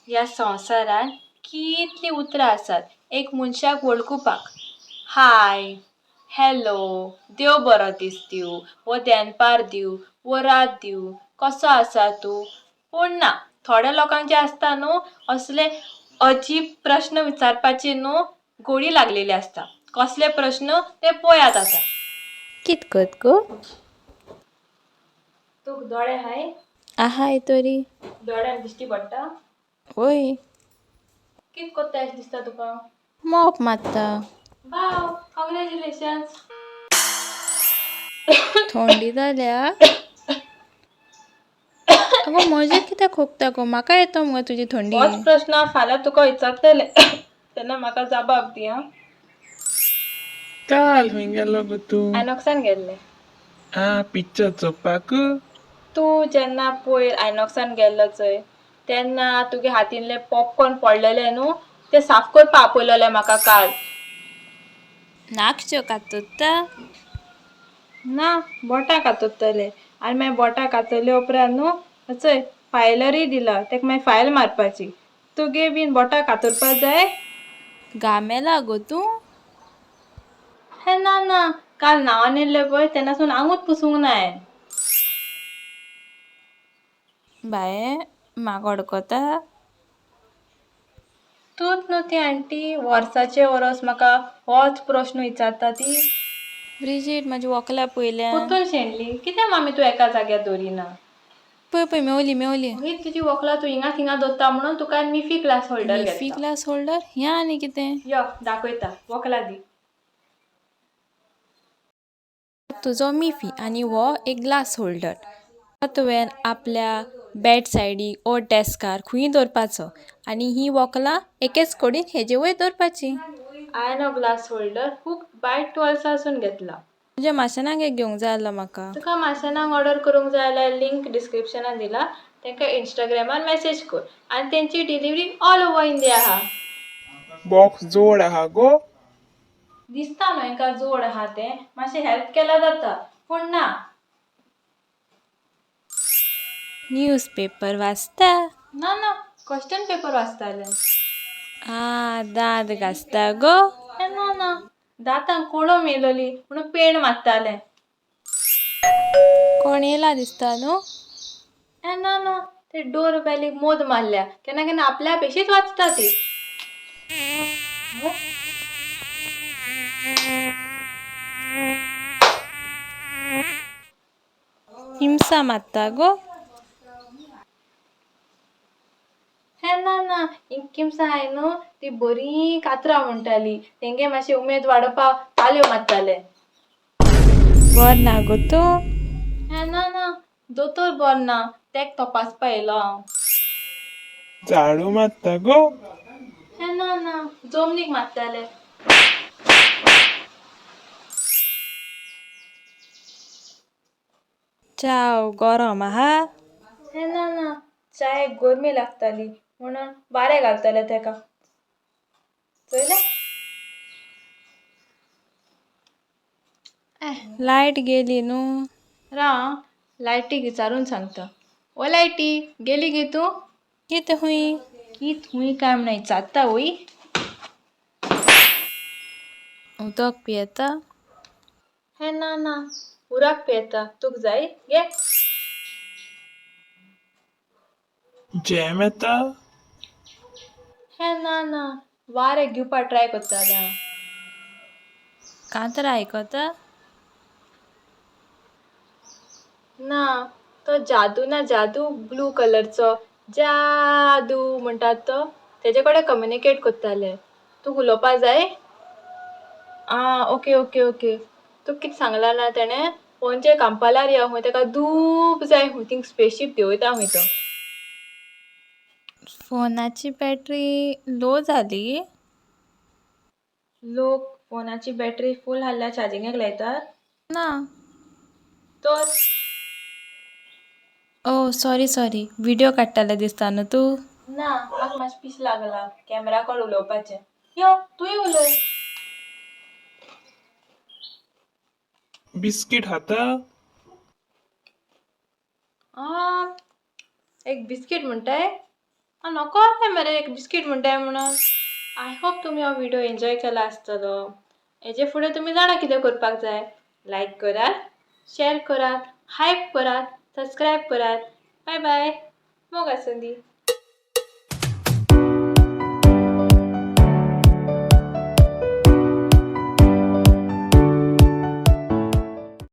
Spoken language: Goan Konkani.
ह्या संवसारांत कितलीं उतरां आसात एक मनशाक वळखुपाक. हाय, हॅलो, देव बरो दीस दिवं वो देनपार दिवं वो रात दिवं, कसो आसा तूं. पूण ना, थोड्या लोकांक जें आसता न्हू असले अजीब प्रस्न विचारपाचे न्हू गोडी लागलेली आसता. कसले प्रस्न ते पळयात आतां. कित कोत गो? तुका दोळे हाय? आहाय तरी. दोळ्यांक दिश्टी पडटा? वय. कित कोत्ता अशें दिसता तुका? मोप मात्ता. वाव, कॉंग्रॅच्युलेशन्स. थंडी जाल्या? अगो म्हजेर कित्याक खोकता गो? म्हाका येता मुगो तुजी थंडी. होच प्रस्न हांव फाल्यां तुका विचारतलें तेन्ना म्हाका जबाब दी आं. काल खंय गेलो गो तूं? आयनॉक्सान गेल्लें. आं, पिक्चर चोवपाक? तूं जेन्ना पयर आयनॉक्सान गेल्लो चोय तेन्ना तुगे हातीनलें पॉपकॉर्न पडलेलें न्हू तें साफ करपा आपयलोलें म्हाका काल. नाकश्यो कातोत्ता? ना, बोटां कातरतलें आनी मागीर बोटां कातरले उपरांत न्हू चोय फायलरूय दिला ताका मागीर फायल मारपाची. तुगे बीन बोटां कातरपा जाय? घामेला गो तूं? हें ना ना, काल न्हांवन येयल्लें पळय तेन्नासून आंगूच पुसूंक ना हांवें. बाये म्हाका हडकता. तूंच न्हू ती आण्टी वर्साचें वरोस म्हाका होच प्रस्न विचारता ती. ब्रिजीट म्हाजी वकलां पयल्यान. परतून शेणली कितें मामी तूं एका जाग्यार दवरिना? पळय पळय मेवली मेवली. ही तुजी वकलां तूं हिंगा थिंगा दवरता म्हणून तुका हांवें मिफी ग्लास होल्डर मिफी घेतला. Glass holder? हें आनी कितें? यो दाखयता, वकलां दी. तुजो मिफी आनी हो एक ग्लास होल्डर. तुवें आपल्या बेड सायडीक ओ डेस्कार खंयूय दवरपाचो आनी ही वकलां एकेच कडेन हेजे वयर दवरपाची. हांवें हो ग्लास होल्डर खूब बाय 12 सून घेतला. तुज्या माशेनाक एक घेवंक जाय आसलो म्हाका. तुका माशेनाक ऑर्डर करूंक जाय जाल्यार लिंक डिस्क्रिप्शनान दिला, तांकां इंस्टाग्रामार मॅसेज कर आनी तेंची डिलिवरी ऑल ओवर इंडिया आहा. बॉक्स जोड आहा गो? दिसता न्हू हेंकां जोड आहा तें, मातशें हेल्प केल्यार जाता पूण ना. न्यूज पेपर वाचता? ना ना, क्वेश्चन पेपर वाचतालें. आं, दांत घासता गो? हें ना ना, दांतांक कोळम येयलोली म्हणून पेण मारतालें. कोण येयला दिसता न्हू? हें ना ना, ते डोर बेलीक मोद मारल्या, केन्ना केन्ना आपल्या पेशीच वाजता ती. हिमसा मात्ता गो? हें ना ना, किमसां हाय न्हू ती बरीं कातरां म्हणटाली, तेंगे मातशें उमेद वाडोवपाक तालयो मारताले. बर ना गो तूं? हें ना ना, दोतोर बरो ना, तेक तपासपा येयलो हांव. झाडू मारता गो? हें ना ना, जमनीक मारताले. च्याव गरम आहा? हें ना ना, चायेक गरमी लागताली म्हणून वारें घालतालें तेका. चोयलें? लायट गेली न्हू? राव आं, लायटीक विचारून सांगता. ओ लायटी, गेली गे तूं? कित हूंय? कित हूंय काय म्हण विचारता वोय? उदक पियेता? हें ना ना, उराक पियेता. तुका जाय? घे. जॅम येता? हें ना ना, वारें घेवपा ट्राय करतालें हांव. कांतरां आयकता? ना, तो जादू ना जादू ब्लू कलरचो जादू म्हणटात तो तेजे कडेन कम्युनिकेट करतालें. तुका उलोवपा जाय? आं, ओके ओके ओके. तुका कितें सांगलां ना तेणें? पणजे कांपालार यो खंय, तेका दूब जाय खंय, थिंग स्पेसशीप देंवयता खंय तो. फोनाची बॅटरी लो जाली? लोक फोनाची बॅटरी फूल आहल्यार चार्जिंगेक लायतात? ना. तर? ओ सॉरी सॉरी, व्हिडियो काडटालें दिसता न्हू तूं? ना, म्हाका मातशें पिशें लागलां कॅमेरा कडेन उलोवपाचें. यो तूंय उलय. बिस्कीट खाता? आं, एक बिस्कीट म्हणटाय? नको जालें मरे बिस्कीट म्हणटाय म्हणून. I hope तुमी हो व्हिडिओ एन्जॉय केला आसतलो. हेजे फुडें तुमी जाणा कितें करपाक जाय. लायक करात, शेअर करात, हायप करात, सबस्क्रायब करात. बाय बाय, मोग आसूं दी.